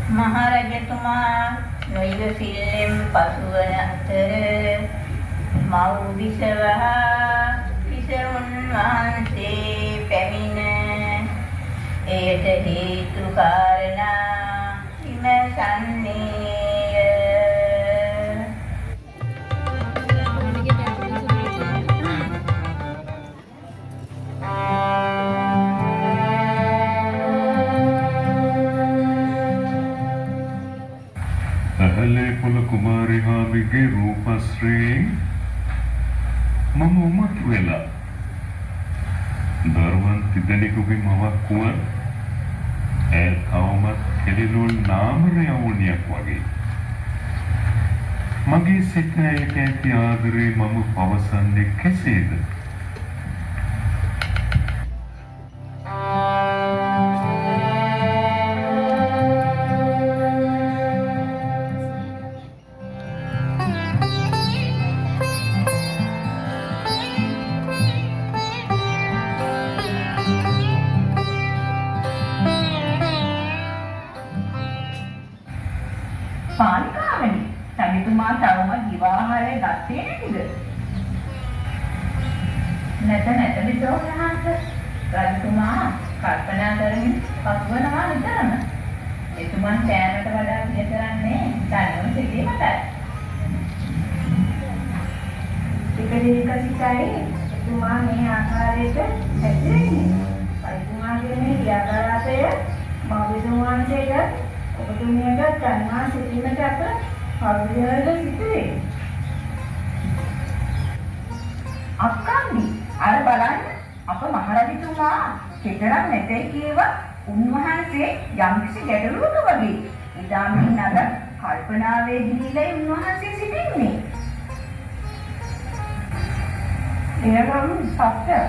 මහරජතුමා නොයිවසිල්ලෙන් පසුවන අතර මව් බිසව හා බිසවුන් වහන්සේ පැමිණ එයට හේතු කාරණා විමසන්නේය. ඇහැලේපොළ කුමාරිහාමිගේ රූපශ්‍රයෙන් මම උමතු වෙලා දරුවන් තිදෙනෙකුගේ මවක් වුවත් ඇය තවමත් කෙලිලුල් නාමර යවුනියක් වගේ. මගේ සිත ඇයට ඇති ආදරේ මම පවසන්නේ කෙසේද? පාලිකාවනි, රජතුමා තවම විවාහය ගත්තේ නැතිද? නැත නැත බිසවුන් වහන්සේ. රජතුමා කල්පනා කරමින් පසුවනවා නිතරම. එතුමන් කෑමට වඩා ප්‍රිය කරන්නේ තනිවම සිටීමටයි. ටික දිනක සිටයි එතුමා මේ ආකාරයට හැසිරෙන්නේ. රජතුමාගේ මේ ක්‍රියාකලාපය මව්බිසවුන් වහන්සේට ඔබතුමියට ගන්නා සිටීමට අප පෞද්ගලිකව සිටුවේ. අක්කම්බි, අර බලන්න අප මහරජතුමා කෙතරම් නැතයි කියවා උන්වහන්සේ යම්කිසි ගැටලුවක වගේ. එදා මෙන් අද කල්පනාවේ ගිලිලා උන්වහන්සේ සිටින්නේ. එය නම් සත්‍යයක්.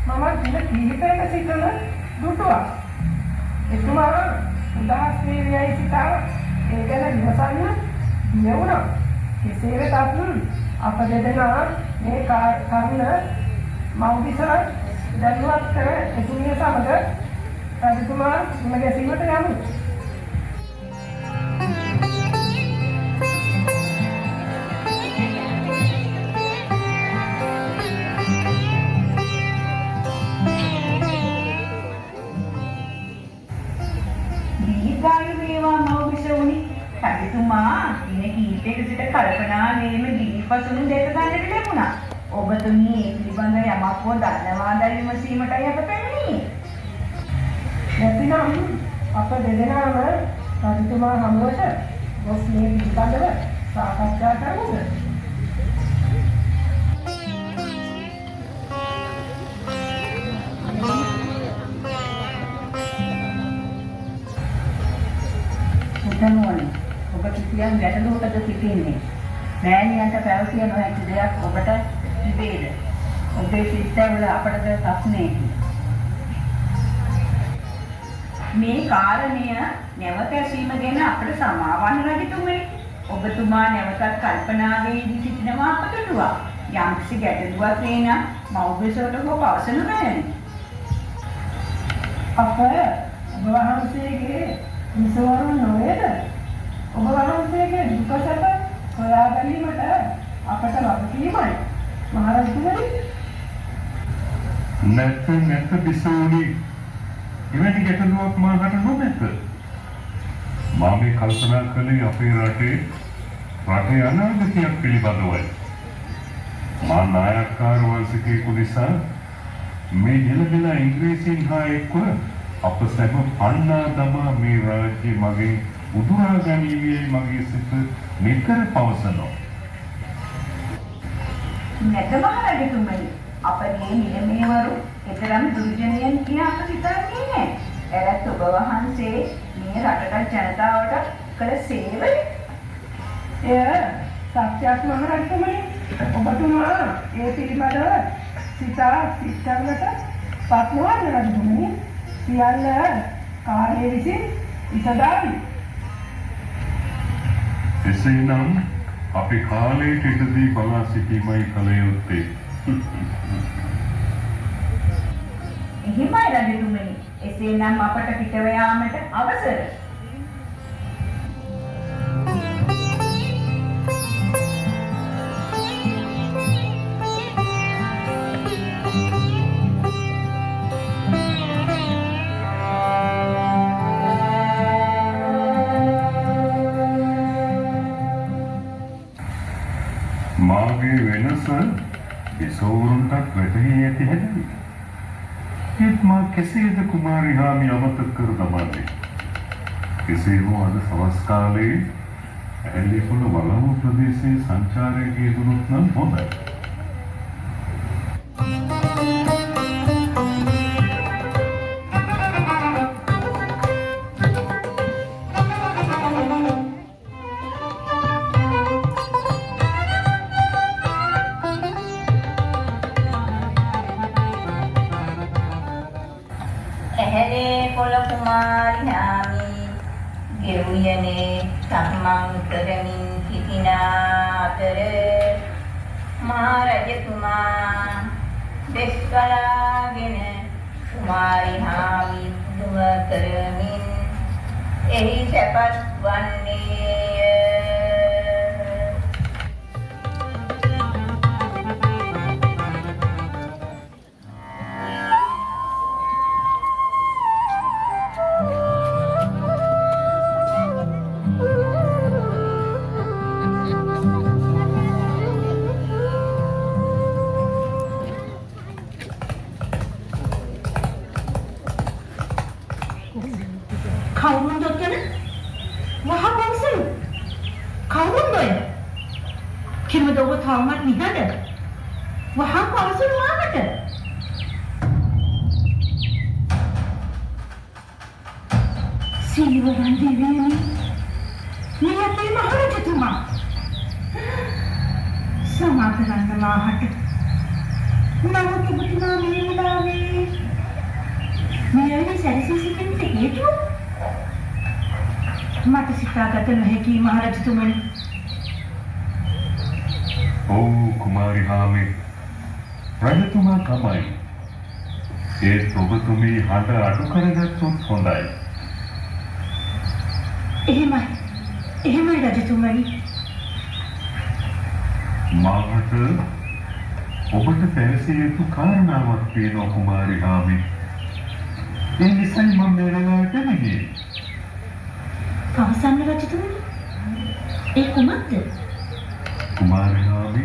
මම දින කිහිපයක සිටම දුටුවා. එතුමා උදහස් වේවියයි සිතා ඒ ගැන විමසන්න බිය වුණා. කෙසේ වෙතත් අප දෙදෙනා මේ කරුණ මව්බිසව දැනුවත් කර එතුමිය සමග රජතුමා මුණ ගැසීමට යමු. දීර්ඝායු වේවා මව්බිසවුනි. රජතුමා දින කිහිපයක සිට කල්පනාවේම ගිනිපසුණු දැක ගන්නට ලැබුණා. ඔබතුමී ඒ පිළිබඳ යමක් හෝ දන්නවාදයි විමසීමටයි අප පැමිණියේ. නැතිනම් අප දෙදෙනාම රජතුමා හමුවට ගොස් මේ පිළිබඳව සාකච්ඡා කරමුද? පුතණුවනි, ඔබ කිසියම් ගැටලුවකද සිටින්නේ? මෑණියන්ට පැවසිය නොහැකි දෙයක් ඔබට තිබේද? ඔබේ සිත් ඇවුල අපටද ප්‍රශ්නයකි. මේ කාරණය නැවත ඇසීම ගැන අපට සමාවන්න රජතුමනි. ඔබතුමා නැවතත් කල්පනාවේදී සිටිනවා අප දුටුවා. යම්කිසි ගැටලුවක් වේ නම් මව්බිසවට හෝ පවසනු මැනවි. අප ඔබ වහන්සේගේ විසවරුන් නොවේද? ඔබ වහන්සේගේ දුක සැප හොයා ගැනීමට අපට වගකීමයි. මහරජතුමනි. නැත නැත බිසෝනි, එවැනි ගැටලුවක් මා හට නොමැත. මා මේ කල්පනා කළේ අපේ රටේ අනාගතයක් පිළිබඳවයි. මා නායක්කාර වංශිකයෙකු නිසා මේ නිලබෙලා ඉංග්‍රීසීන් හා එක්ව අප සැම පන්නා දමා මේ රාජ්‍ය මගෙන් උදුරා ගැනීමයි මගේ සිත නිතර පවසනවා. නැත මහරජතුමනි, අපගේ නිලමේවරු එතරම් දුර්ජනයන් කියා අප සිතන්නේ නැහැ. ඇරත් ඔබ වහන්සේ මේ රටට ජනතාවට කළ සේවය එය සත්‍යයක් මහරජතුමනි. ඔබතුමා ඒ පිළිබඳව සිතා සිතන්නට පත් නොවන්න රජතුමනි. සියල්ල කාලය විසින් විසඳාවි. එසේනම් අපි කාලයට ඉඩ දී බලා සිටීමයි කළ යුත්තේ. එහෙමයි රජතුමනි. එසේනම් අපට පිටව යාමට අවසර. මාගේ වෙනස බිසෝවරුන්ටත් වැටහී ඇති හැටි. ඒත් මා කෙසේද කුමාරි හාමි අමතක කර දමන්නේ? කෙසේ හෝ අද සවස් කාලයේ ඇහැලියපොළ වලව්ව ප්‍රදේශයේ සංචාරයක යෙදුණොත් නම් හොඳයි. ඇහැලේපොළ කුමාරි හාමි ගෙවුයනේ සක්මන් කරමින් සිටින අතර මහරජතුමා දෙස්වලාගෙන කුමාරි හාමි පුදුම කරමින් එහි සැපත් වන්නේය. කවුරුන්ද ඔතන? මහ පවසනු. කවුරුන්ද ඔය? කිමද ඔබ තවමත් නිහඬ? වහා පවසනු මාකට. සිල්වවන් දෙවියනි, මේ අපේ මහරජතුමා. සමා කරන්න මාහට. නමුත් ඔබතුමා මේ වෙලාවේ මේ ඇවිත් සැරසී සිටින්නට හේතුව මට සිතාගත නොහැකි මහරජතුමනි. ඔව් කුමාරි හාමි, රජතුමා තමයි. ඒත් ඔබතුමී හඬ අඩු කරගත්තොත් හොඳයි. එහෙමයි. එහෙමයි රජතුමනි. මාහට ඔබට පැවසිය යුතු කාරණාවක් තියෙනවා කුමාරි හාමි. ඒ නිසයි මම මේ වෙලාවට පැමිණියේ. පවසන්න රජතුමනි. ඒ කුමක්ද? කුමාරි හාමි,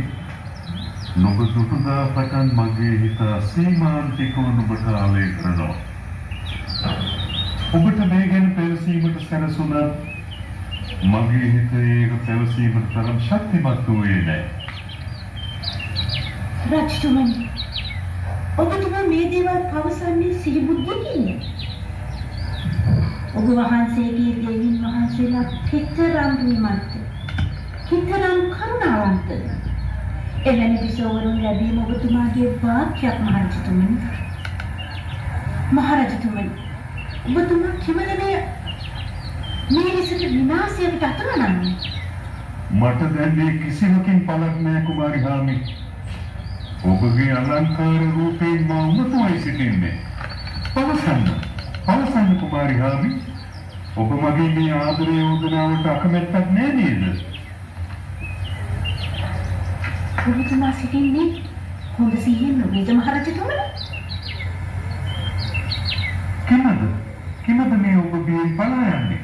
නුඹ දුටුදා පටන් මගේ හිත සීමාන්තිකව නුඹට ආලය කරනවා. ඔබට මේ ගැන පැවසීමට සැලසුණත් මගේ හිත ඒක පැවසීමට තරම් ශක්තිමත් වූයේ නෑ. රජතුමනි, ඔබතුමා මේ දේවල් පවසන්නේ සිහි බුද්ධියකින්ද? ඔබ වහන්සේගේ දෙවියන් වහන්සේලා කෙතරම් ශ්‍රීමත්ද, කෙතරම් කරුණාවන්තද? එවැනි බිසෝවරුන් ලැබීම ඔබතුමාගේ වාක්‍යයක් මහරජතුමනි. මහරජතුමනි, ඔබතුමා කිමද මේ ලෙසට විනාශයකට අතුරන්නේ? මට දැන් මේ කිසිවකින් පළක් නෑ කුමාරි හාමි. ඔබගේ අලංකාර රූපයෙන් මා උමතුවයි සිටින්නේ. පවසන්න, පවසන්න කුමාරි හාමි. ඔබ මගේ මේ ආදරය යෝජනාවට අකමැත්තක් නෑ නේද? ඔබතුමා සිටින්නේ හොඳ සිහියෙන් නොවේද මහරජතුමනි? කිමද? කිමද මේ ඔබ බියෙන් පලා යන්නේ?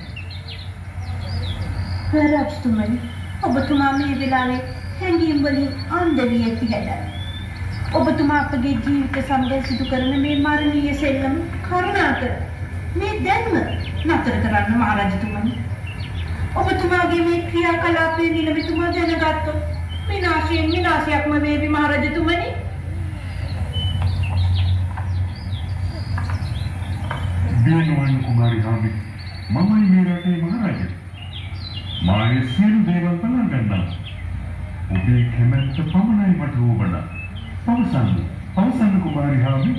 රජතුමනි, ඔබතුමා මේ වෙලාවේ හැඟීම් වලින් අන්ධ වී ඇති හැඩයි. ඔබතුමා අපගේ ජීවිත සමග සිදු කරන මේ මරණීය සෙල්ලම කරුණාකර මේ දැන්ම නතර කරන්න මහරජතුමනි. ඔබතුමාගේ මේ ක්‍රියාකලාපය නිලමේතුමා දැනගත්තොත් විනාශයෙන් විනාශයක්ම වේවි මහරජතුමනි. බිය නොවන්න කුමාරි හාමි, මමයි මේ රටේ මහරජා. මා ඒ සියලු දේවල් බලා ගන්නම්. ඔබේ කැමැත්ත පමණයි මට උවමනා. පවසන්න, පවසන්න කුමාරි හාමි,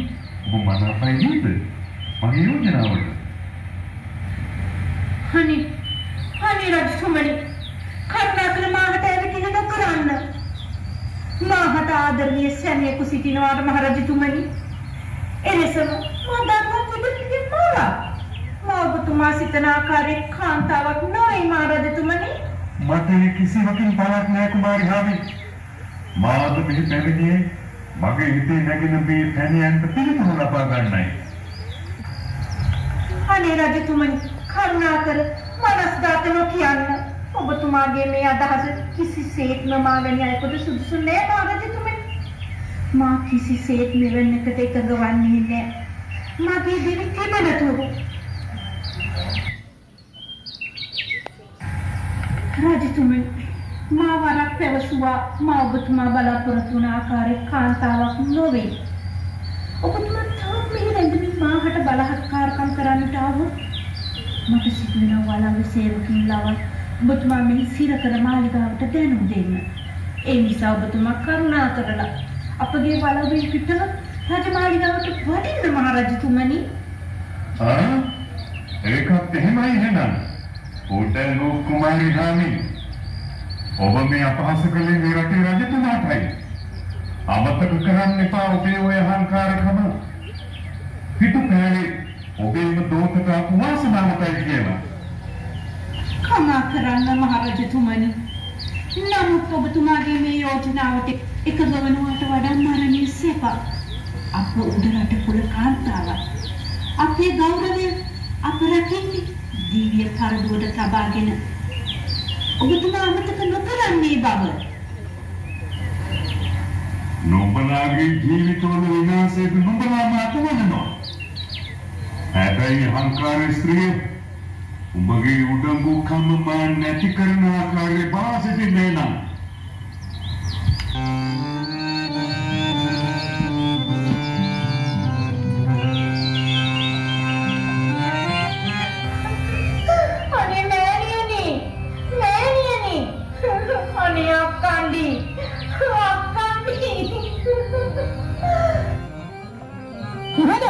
ඔබ මනාපයි නේද මගේ යෝජනාවට? අනේ, අනේ රජතුමනි, කරුණාකර මාහට ඇවිදින නොකරන්න. මාහට ආදරණීය සැමියෙකු සිටිනවාට මහරජතුමනි. එලෙසම මා දරුවන් තිබෙන්නේ මාලා. මා ඔබතුමා සිතන ආකාරයේ කාන්තාවක් නොවේ මහරජතුමනි. මට ඒ කිසිවකින් පළක් නෑ කුමාරි හාමි. මා අද මෙහි පැමිණියේ මගේ හිතේ නැගෙන මේ පැණියන්ට පිළිතුරු ලබා ගන්නයි. අනේ රජතුමනි, කරුණාකර මනස්ගත නොකියන්න. ඔබතුමා ඔබතුමාගේ මේ අදහස කිසිසේත්ම මා වැනි අයෙකුට සුදුසු නෑ මහරජතුමනි. මා කිසිසේත් මෙවැන්නකට එකඟ වන්නේ නෑ. මගේ දිවි තිබෙනතුරු. රජතුමනි, මා වරක් පැවසුවා මා ඔබතුමා බලාපොරොත්තු වන ආකාරයේ කාන්තාවක් නොවේ. ඔබතුමා තවත් මෙහි රැඳෙමින් මාහට බලහත්කාරකම් කරන්නට ආවොත් මට සිදු වෙනවා වලව්වේ සේවකින් ලවා ඔබතුමා මෙහි සිර කර මාලිගාවට දැනුම් දෙන්න. ඒ නිසා ඔබතුමා කරුණා කරලා අපගේ වලව්වෙන් පිටව රජමාලිගාවට වඩින්න මහරජතුමනි. ආ, ඒකත් එහෙමයි එහෙනම්. උඩඟු කුමාරි හාමි, ඔබ මේ අපහාස කළේ මේ රටේ රජතුමාටයි. අමතක කරන්න එපා ඔබේ ඔය අහංකාරකම. පිටු පෑවේ ඔබේම දෝතට ආපු වාසනාවටයි කියලා. කමා කරන්න මහරජතුමනි. නමුත් ඔබතුමාගේ මේ යෝජනාවට එකඟ වනවාට වඩා මරණය සැප. අප උඩරට කුල කාන්තාවක්. අපේ ගෞරවය අප රකින්නේ දිව්‍ය කරඩුවට තබාගෙන. ඔබතුමා අමතක නොකරන්නේ බව. නුඹලාගේ ජීවිතවල විනාශයට නුඹලාම අතවනවා. හැබැයි අහංකාර ස්ත්‍රිය, උඹගේ උඩඟුකම මා නැති කරන ආකාරයේ බලා සිටින්නේ නම් අනේ මෑණියනි, මෑණියනි, අනේ අක්කණ්ඩි, අක්කණ්ඩි. කිව්වද?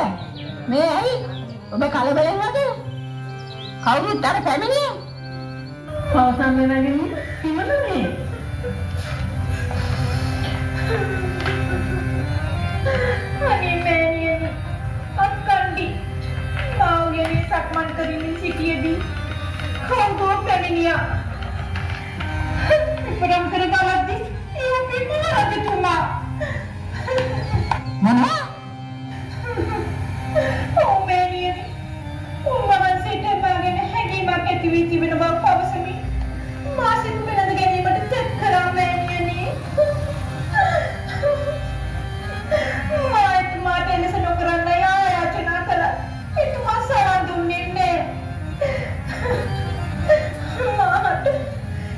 මේ ඇයි ඔබ කලබලෙන් වගේ? කවුරුත් අර පැමිණියේ? පවසන්න නැගිනි හිමනේ. අනේ මෑණියනි, අක්කණ්ඩි, මා උයනේ සක්මන් කරමින් සිටියේදී කවුදෝ පැමිණියා. විපරම් කර බලද්දී ඒ අපේ මහරජතුමා. මොනවා? ඔව් මෑණියනි, උන්වහන්සේට මා ගැන හැඟීමක් ඇති වී තිබෙන බව පවසමින් මා සිත වෙළඳ ගැනීමට තෙත් කරා මෑණියනි. මා එතුමාට එලෙස නොකරන්නයි ආයාචනා කළා. එතුමා සවන් දුන්නේ නෑ. මාහට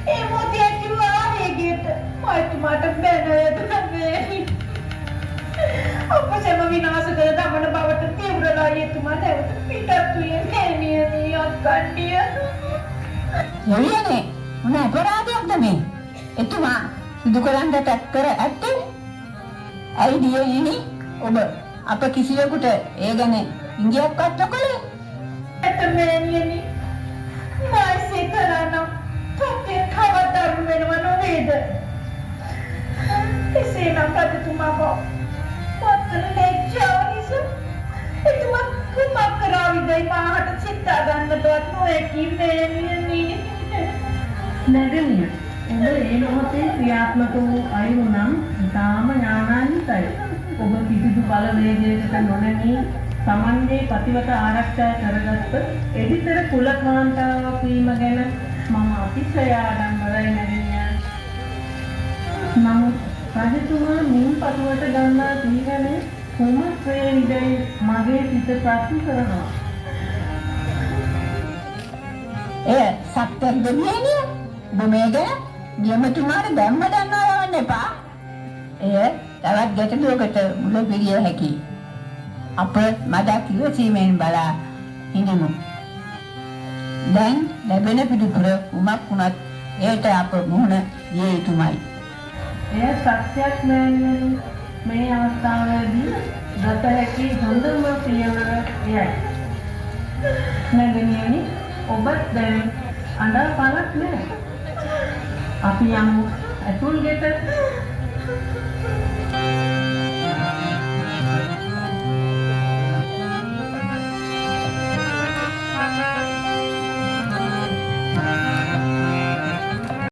ඒ මොහොතේ ඇති වූ ආවේගයට මා එතුමාට බැන වැදුනා මෑණියනි. අප සැම විනාශ කර දමන බවට තීව්‍රලා එතුමා නැවත පිටත් වූයේ මෑණියනි අක්කණ්ඩිය. දෙවියනේ, මොන අපරාධයක්ද මේ? එතුමා සිදු කරන්න තැත් කර ඇත්තේ? ඇයි දියණිනි, ඔබ අප කිසිවෙකුට ඒ ගැන ඉඟියක්වත් නොකළේ? ඇත මෑණියනි, මා එසේ කළා නම් තත්ත්වය තවත් දරුණු වෙනව නොවේද? එසේනම් රජතුමා පත් කරන ලැජ්ජාව නිසා එතුමා කුමක් කරාවිදයි මාහට සිතා ගන්නටවත් නොහැකි මෑණියනි. නැගණිය, ඔබ ඒ මොහොතේ ක්‍රියාත්මක වූ අයුරු නම් ඉතාම ඥානාන්විතයි. ඔබ කිසිදු බලවේගයකට නොනැමී තමන්ගේ පතිවත ආරක්ෂා කරගත්ත එඩිතර කුල කාන්තාවක් වීම ගැන මම අතිශය ආඩම්බරයි නැගණිය. නමුත් රජතුමා මින් පසුවට ගන්නා තීරණය කුමක් වේවිදයි මගේ සිත ප්‍රශ්න කරනවා. එය සත්‍යයක් දෙවියනිය. ඔබ මේ ගැන නියමතුමාට දැම්ම දන්වා යවන්න එපා. එය තවත් ගැටලුවකට මුල පිළිය හැකියි. අප මදක් ඉවසීමෙන් බලා හිඳිමු. දැන් ලැබෙන පිළිතුර කුමක් වුණත් එයට අප මුහුණ දිය යුතුමයි. එය සත්‍යයක් මෑණියනි. මේ අවස්ථාවේදී ගත හැකි හොඳම පියවර එයයි. නැගණියනි, ඔබත් දැන් අඬා පළක් නෑ. අපි යමු ඇතුල් ගෙට.